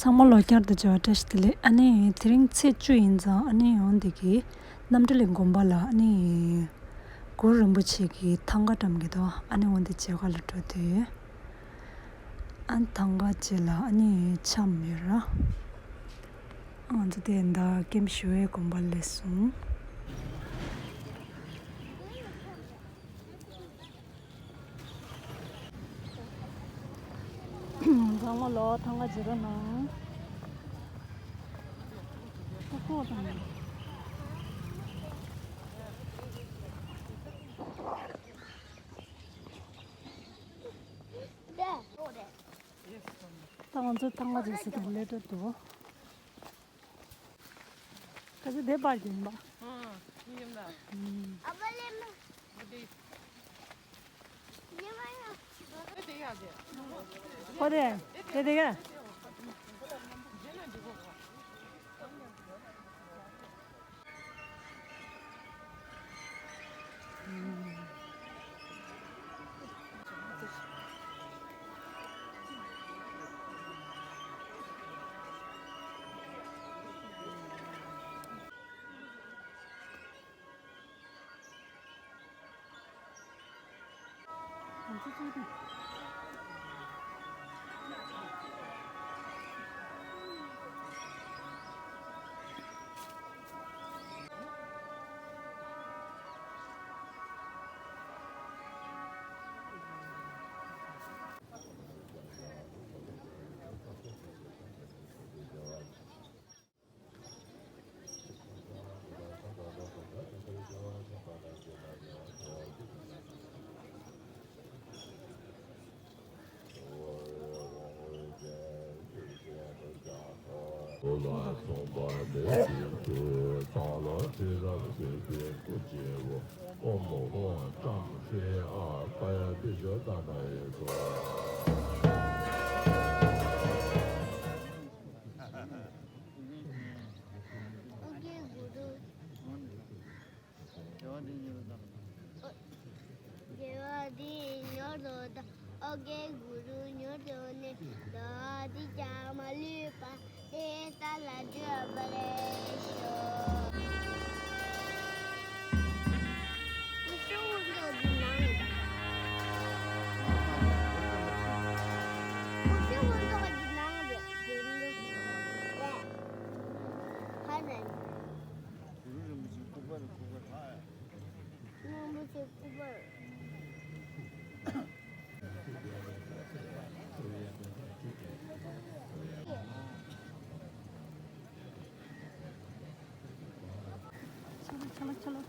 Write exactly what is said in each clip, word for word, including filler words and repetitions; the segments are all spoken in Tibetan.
ཚང་མ་ལོ་བསྐྱར་དུ་མཇལ་བ་བཀྲ་ཤིས་བདེ་ལེགས། ཨ་ནི་དེ་རིང་ཚེས་བཅུ་ཡིན་ཙང་ཨ་ནི་འོ་འདི་གི་རྣམ་གྲོལ་གླིང་དགོན་པ་ལ་ཨ་ནི་གུ་རུ་རིན་པོ་ཆེ་གི་ཐང་ག་བཀྲམ་གི་འདུག་ཨ་ནི་འོ་འདི་མཇལ་ཁ་ལ་འགྲོ་དུས། ཨ་ནི་ཐང་ག་ཅིག་ལ་ཨ་ནི་འཆམ་ཡོད་ར། ང་ཚོ་དེ་ད་ཀེམ་ཞི་བའི་དགོན་པ་སླེབས་སོང་། ཚང་མ་ལོ་ཐང་ག་བརྗེ་རོགས་གནང་། ཏུ་ཀོ་དང་། ད་ང་ཚོ་ཐང་ག་བརྗེ་ས་དང་ལས་སྒྲ་འདུག་ཁ་ཚ་དེ་པར་གྱིན་པ། ཨ་ཡིན་ལ། ཨ་པ་ལེ་མ། ཨོ་དེ་དེ་དེ་ག་ཨོ་རྒྱན་གུ་རུ། དགེ་བ་འདི་ཉོར་དུ་དང་། ཨོ་རྒྱན་གུ་རུ་ཉོར་དུ་ནས། དགེ་བ་འདི་ཀྱང་མ་ལུས་པ། དེ་ལྟར་ལ་འགྲུབ་པར་ཤོག །ཨོ་རྒྱན་གུ་རུ་ཉོར་དུ་དང་། ཨོ་རྒྱན་གུ་རུ་ཉོར་དུ་དང་། གུ་རུ་རིན་པོ་ཆེའི་སྐུ་པར། སྐུ་པར། རིན་པོ་ཆེའི་སྐུ་པར། ཆ་ལོ་ཆ་ལོ་ཆ་ལོ།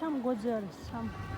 མཚམས་འགོ་འཛུགས་རེད་མཚམས།